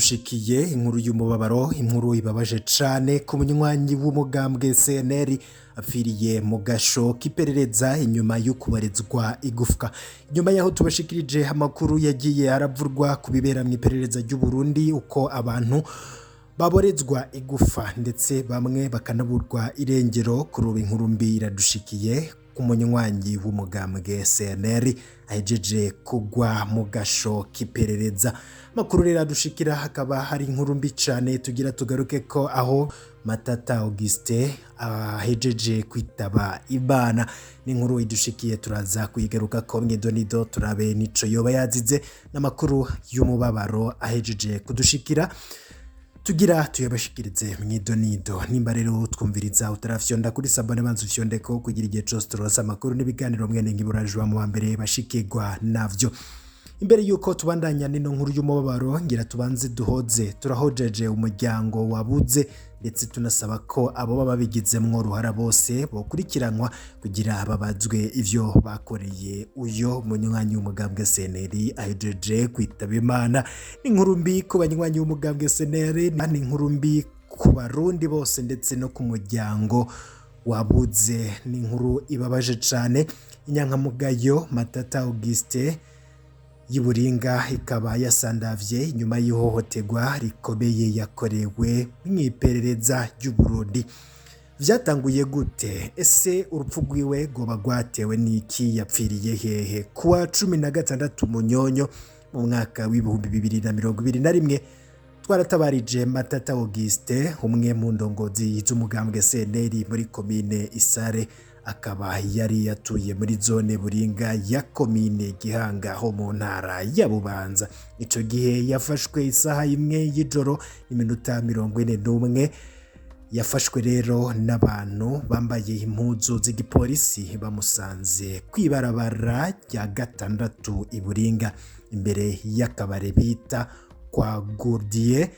Iradushikiye inkuru y'umubabaro, inkuru ibabaje cane ku munywanyi w'umugambwe CNL apfiriye mu gasho k'iperereza inyuma y'ukubarezwa igufwa. Inyuma yaho tubashikirije amakuru yagiye aravurwa ku bibera mu iperereza ry'u Burundi, uko abantu baborezwa igufa ndetse bamwe bakanaburwa irengero, kuri ubu inkuru mbi iradushikiye ku munywanyi w'umugambwe CNL ahejeje kugwa mu gasho k'iperereza. Makuru rero adushikira hakaba hari inkuru mbi cane tugira tugaruke ko aho Matata Augustin ahejeje kwitaba Imana. N'inkuru idushikiye turaza kuyigaruka ko mwidonido, turabe nico yoba yazize, n'amakuru y'umubabaro ahejeje kudushikira tugira tuyabashikirize mwidonido. Nimba rero twumviriza utarafyonda kuri s'abonner, banza ufyondeko kugira igihe cose turonse amakuru n'ibiganiro mwene nk'iburajwa mu wa mbere bashikirwa navyo. Imbere yuko tubandanya nino nkuru y'umubabaro, ngira tubanze duhoze, turahojeje umuryango wabuze, ndetse tunasaba ko abo baba babigizemwo uruhara bose bokurikiranwa kugira babazwe ivyo bakoreye uyo munywanyi w'umugambwe CNL ahejeje kwitaba Imana. Ni inkuru mbi ku banywanyi b'umugambwe CNL, ni inkuru mbi ku Barundi bose ndetse no ku muryango wabuze. Ni inkuru ibabaje cane. Inyankamugayo Matata Augustin y'Iburinga ikaba yasandavye inyuma y'ihohoterwa rikomeye yakorewe mw'iperereza ry'u Burundi. Vyatanguye gute? Ese urupfu rwiwe rwoba rwatewe n'iki? Yapfiriye hehe? Kuwa 16 Munyonyo mu mwaka w'2021 twaratabarije Matata Augustin, umwe mu ndongozi z'umugambwe CNL muri komine Isare, akaba yari yatuye muri zone Buringa ya komine Gihanga ho mu ntara ya Bubanza. Ico gihe yafashwe isaha 1 y'ijoro iminota 41. Yafashwe rero n'abantu bambaye impuzu z'igipolisi, bamusanze kw'ibarabara rya 6 i Buringa imbere y'akabare bita kwa Gourdier.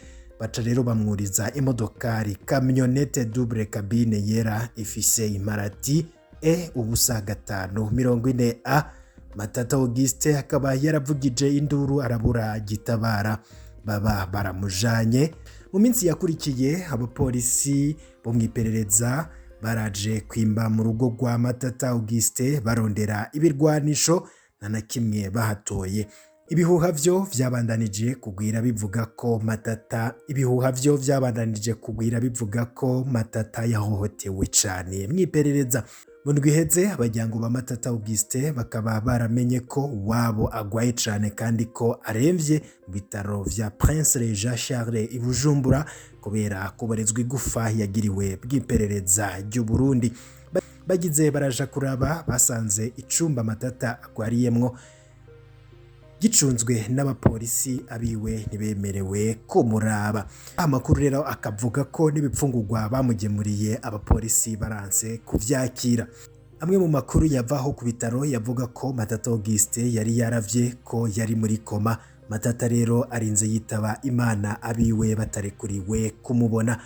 Baca rero bamwuriza imodokari camionnette double cabine yera ifise imparati E 0 5 40 A. Matata Augustin akaba yaravugije induru arabura gitabara, baba baramujanye. Mu minsi yakurikiye abapolisi bo mw'iperereza baraje kwimba mu rugo rwa Matata Augustin barondera ibirwanisho, nta na kimwe bahatoye. Ibihuha vyo vyabandanije kugwira bivuga ko Matata, ibihuha vyo vyabandanije kugwira bivuga ko Matata yahohotewe cane mw'iperereza. Mu ndwi iheze abaryango ba Matata Augustin bakaba baramenye ko wabo agwaye cane kandi ko aremvye mu bitaro vya Prince Régent Charles i Bujumbura kubera kuborezwa igufa yagiriwe bw'iperereza ry'u Burundi. Bagize baraja kuraba, basanze icumba Matata agwariyemwo gicunzwe n'abapolisi, abiwe ntibemerewe kumuraba. Amakuru rero akavuga ko n'ibipfungurwa bamugemuriye abapolisi baranse kuvyakira. Amwe mu makuru yavaho ku bitaro yavuga ko Matata Augustin yari yaravye, ko yari muri koma. Matata rero arinze yitaba Imana abiwe batarekuriwe kumubona.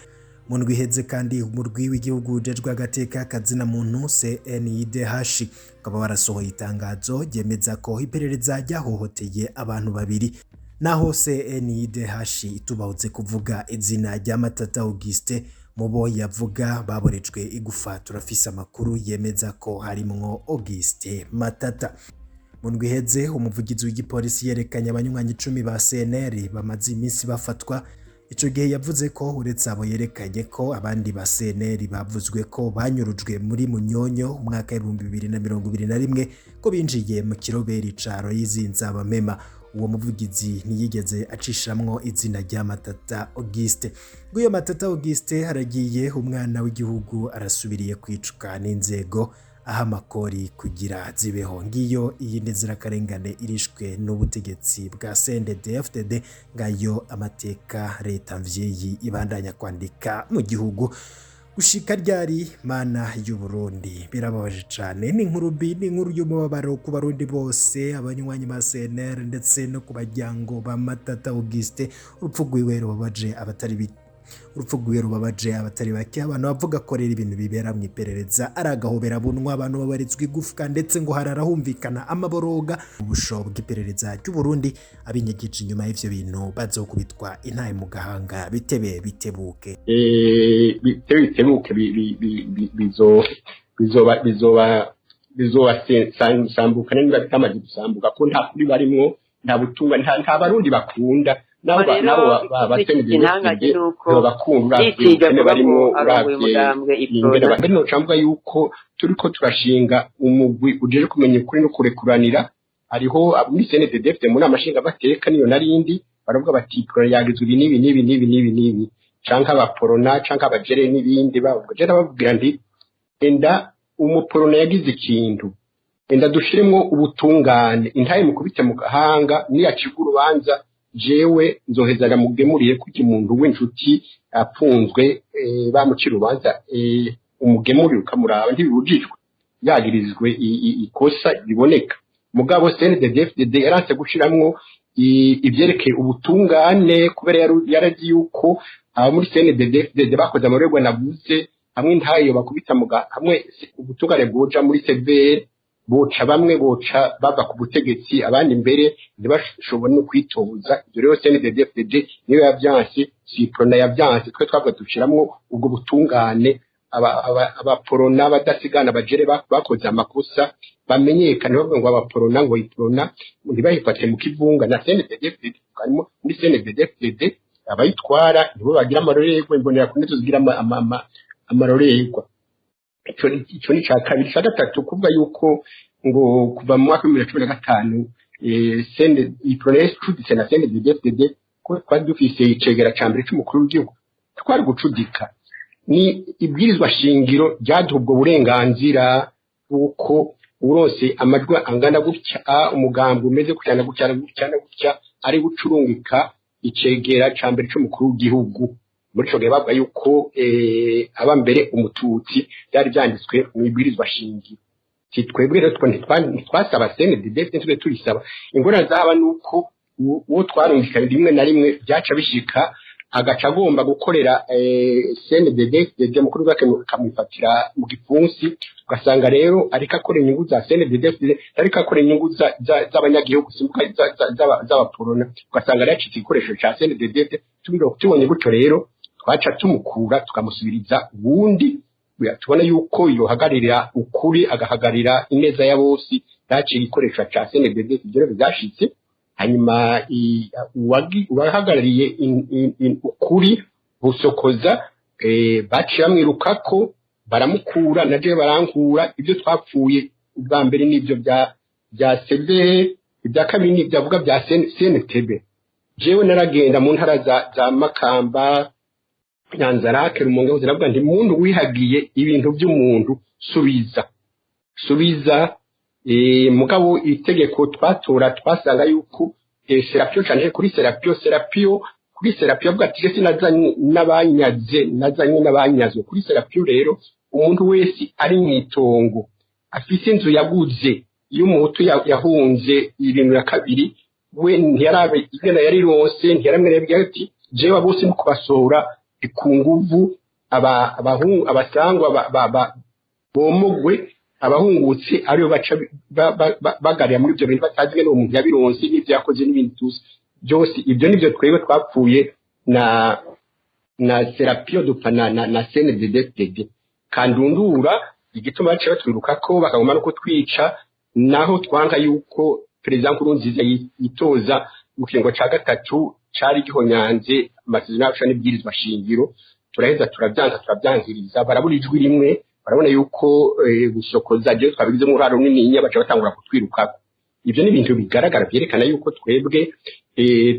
Mu ndwi iheze kandi umurwi w'igihugu ujejwe agateka kazina muntu CNIDH ukaba warasohoye itangazo ryemeza ko iperereza ryahohoteye abantu babiri. Naho CNIDH itubahutse kuvuga izina rya Matata Augustin mubo yavuga baborejwe igufa, turafise amakuru yemeza ko harimwo Augustin Matata. Mu ndwi iheze umuvugizi w'igipolisi yerekanye abanywanyi 10 ba CNL bamaze iminsi bafatwa. Ico gihe yavuze ko uretse abo yerekanye ko abandi ba CNL bavuzwe ko banyurujwe muri Munyonyo umwaka w'2021, ko binjiye mu kiroberi ca Royizi Nzabamema. Uwo muvugizi ntiyigeze acishamwo izina rya Matata Augustin. Nguyo Matata Augustin haragiye, umwana w'igihugu arasubiriye kwicwa n'inzego aha amakori kugira zibeho. Ngiyo iyindi nzirakarengane irishwe n'ubutegetsi bwa CNDD-FDD. Ngayo amateka leta mvyeyi ibandanya kwandika mu gihugu. Gushika ryari, Mana y'u Burundi? Birababaje cane, ni inkuru mbi, ni inkuru y'umubabaro ku Barundi bose, abanywanyi ba CNL ndetse no ku baryango ba Matata Augustin. Urupfu rwiwe rubabaje abatari Urupfu rwiwe rubabaje abatari bake. Abantu bavuga ko rero ibintu bibera mu iperereza ari agahobera bunwa, abantu babarizwa igufwa, ndetse ngo hararahumvikana amaboroga. Ubusho bw'iperereza ry'u Burundi abinyegije inyuma y'ivyo bintu bazokubitwa intaye mu gahanga bitebe bitebuke. Bitebe bitebuke, bizo bizoba bizoba bizoba sambuka niba bitamaze gusambuka, ko nta kuri barimwo, nta butunga, nta Barundi bakunda nabo ikintangaje nuko bakunda yitiga kuba barimwo. Arongoye umugambwe ingene Iprona. Mbere noca yuko turiko turashinga umugwi ujeje kumenya ukuri no kurekuranira. Hariho muri CNDD-FDD, mu nama nshingamateka niyo narindi, baravuga bati Iprona yagizwe ibi n'ibi n'ibi n'ibi n'ibi n'ibi, canke abaporona canke abajere n'ibindi. Bavuga, je ndababwira nti enda umuporona yagize ikintu, enda dushiremwo ubutungane, intaye mukubite mu gahanga, niyacibwa urubanza jewe nzoheza mugemuriye, kurya umuntu w'inshuti apfunzwe, bamucira urubanza, umugemurire ukamuraba, ntibibujijwe yagirizwe ikosa riboneka. Mugabo CNDD-FDD yaranse gushiramwo ivyerekeye ubutungane, kubera yarazi yuko abo muri CNDD-FDD bakoze amarorerwa navuze, hamwe ntayo bakubita muga hamwe ubutungane bwoja muri CVR, boca bamwe boca bava ku butegetsi, abandi mbere ntibashobore no kwitoza. Ibyo rero CNDD-FDD niyo yavyanse, si Iprona yavyanse. Twe twavuga dushiramwo ubwo butungane, abaporona badasigana, abajere bakoze amakosa bamenyekane. Bavuga ngo abaporona, ngo Iprona ntibahifate mu kivunga na CNDD-FDD. Harimo muri CNDD-FDD abayitwara nibo bagira amarorerwa, imbonera kuri zigira amarorerwa. Ico ni ca kabiri. Ica gatatu, kuvuga yuko ngo kuva mu mwaka wa 2015 sende Iprona icuditse na CNDD-FDD, ko twari dufise icegera ca mbere c'umukuru w'igihugu, twari gucudika. Ni ibwirizwa shingiro ryaduha ubwo burenganzira bw'uko urose amajwi angana gutya, umugambi umeze gutya na gutya na gutya na gutya, ari gucurungika icegera ca mbere c'umukuru w'igihugu. Muri ico gihe bavuga yuko aba mbere umututsi, byari byanditswe mu ibwirizwa shingiro. Si twebwe rero, twe ntitwasaba CNDD, twe tuyisaba. Ingorane zaba nuko uwo twarungikanye rimwe na rimwe byaca bishika agaca agomba gukorera CNDD, DD mukuru wake akamwifatira mu gipfunsi, ugasanga rero ariko akora inyungu za CNDD, ariko akora inyungu z'abanyagihugu, simbuka z'abaporona, ugasanga rero yacitse igikoresho ca CNDD. Tubonye gutyo rero twaca tumukura tukamusubiriza uwundi tubona yuko yohagararira ukuri, agahagararira ineza ya bose, ntaciye igikoresho ca CNDD. Ivyo rero vyashitse. Hanyuma uwahagarariye ukuri Busokoza, baciye bamwirukako baramukura, na jewe barankura. Ibyo twapfuye ubwa mbere n'ibyo bya CVR, ibya kabiri n'ibyo avuga bya CNTB. Jewe naragenda mu ntara za Makamba, Nyanzarake, Rumonge hose, naravuga nti muntu wihagiye ibintu by'umuntu, subiza, subiza. Mugabo itegeko twatora twasanga yuko Serapio cyane kuri Serapio, Serapio kuri Serapio avuga ati sinazanye n'abanyaze, nazanye n'abanyazwe. Kuri Serapio rero umuntu wese ari mu itongo afise inzu yaguze iyo umuhutu yahunze 72, we ntiyarabe ingene yari ronse, ntiyaramwereka ati jewe bose no kubasohora ku nguvu, aba abahungu abasangwa bomogwe, abahungutse ariyo baca bagarira muri ibyo bintu batazi ingene uwo muntu yabironse n'ibyo yakoze n'ibindi tuzi byose. Ibyo nibyo twebwe twapfuye na Serapio, dupfa na CNDD-FDD kandundura. Igituma baciye batwiruka ko bakagomba no kutwica, naho twanka yuko Perezida Nkurunziza yitoza mu kiringo ca gatatu, cari gihonyanze amasezerano yacu n'ibwirizwa shingiro. Turaheza turavyanka, turavyankiriza, barabura ijwi rimwe, barabona yuko Gusokoza jewe twabigizemo uruhare runininya, baca batangura kutwirukako. Ivyo ni ibintu bigaragara vyerekana yuko twebwe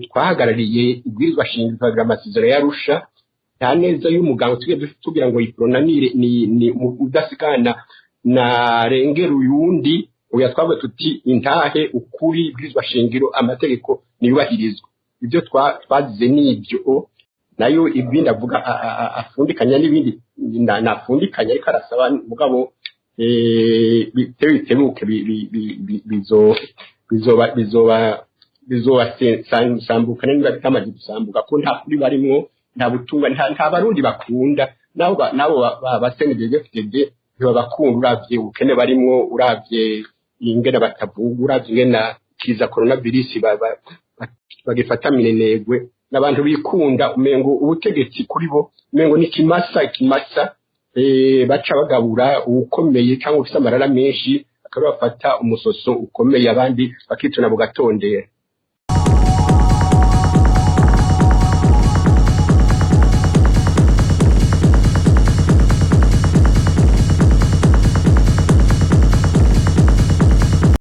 twahagarariye ibwirizwa shingiro, tuhagarariye amasezerano y'Arusha. Nta neza y'umuganga tugiye tugira ngo Iprona ni udasigana na rengera uyundi. Oya, twavuga tuti intahe, ukuri, ibwirizwa shingiro, amategeko niyubahirizwa. Ibyo twazize n'ibyo. Nayo ibindi avuga afundikanya n'ibindi nafundikanya, ariko arasaba mugabo bitewe bitebuke bizo bizoba bizoba bizoba sambuka niba bitamaze gusambuka, ko nta kuri barimwo. Nta butunga, nta Barundi bakunda. Nabo ba CNDD-FDD ntibabakunda, uravye ubukene barimwo, uravye ingene batavuga, uravye ingene kiza coronavirus bagifata minenegwe. N'abantu bikunda, umengo ubutegetsi kuri bo umengo ni kimasa, ikimasa baca bagabura uwukomeye cyangwa ufise amarara menshi, akaba bafata umusoso ukomeye, abandi bakitona bugatondera.